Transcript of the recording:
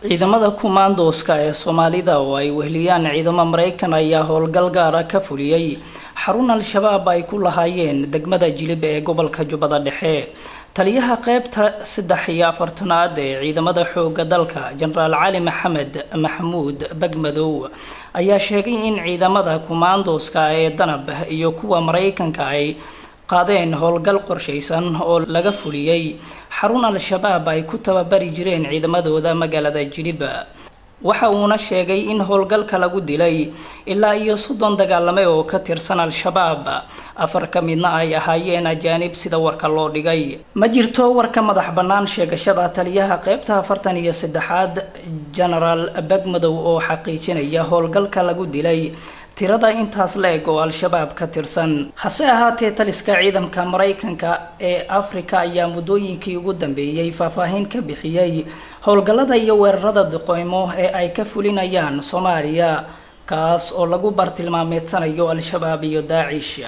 Ciidamada kumaandooska ee Soomaalida oo ay weheliyaan ciidamo Maraykan ayaa howlgal gaara ka fuliyey xarun Al-Shabaab ay ku lahaayeen degmada Jilib ee gobolka Jubbada Dhexe. Taliyaha qeybta 43aad ee ciidamada xooga dalka, Jenaraal Cali Maxamed Maxamuud Bagmadow, ayaa sheegay in ciidamada kumaandooska ee Danab iyo kuwa Maraykanka ay qaadeen howlgal qorshaysan oo laga fuliyey xarun Al-Shabaab ay ku tababari jireen ciidamadooda magaalada Jilib. Waxa uuna sheegay in howlgalka lagu dilay ilaa iyo 30 dagaalame oo ka tirsan Al-Shabaab, 4 ka midna ay ahaayeen ajaanib, sida warka loo dhigay. Ma jirto warka madax bannaan sheegashada taliyaha qeybta 43aad, Genaraal Bagmadow, oo xaqiijinaya howlgalka lagu dilay tirada intaas la-eg oo Al-Shabaab ka tirsan. Hase ahaatee, taliska ciidamka Maraykanka ee Afrika ayaa muddooyinkii ugu dambeeyey faahfaahin ka bixiyey howlgallada iyo weerarada duqeymo ee ay ka fulinayaan Soomaaliya, kaas oo lagu bartilmaameedsanayo Al-Shabaab iyo Daacish.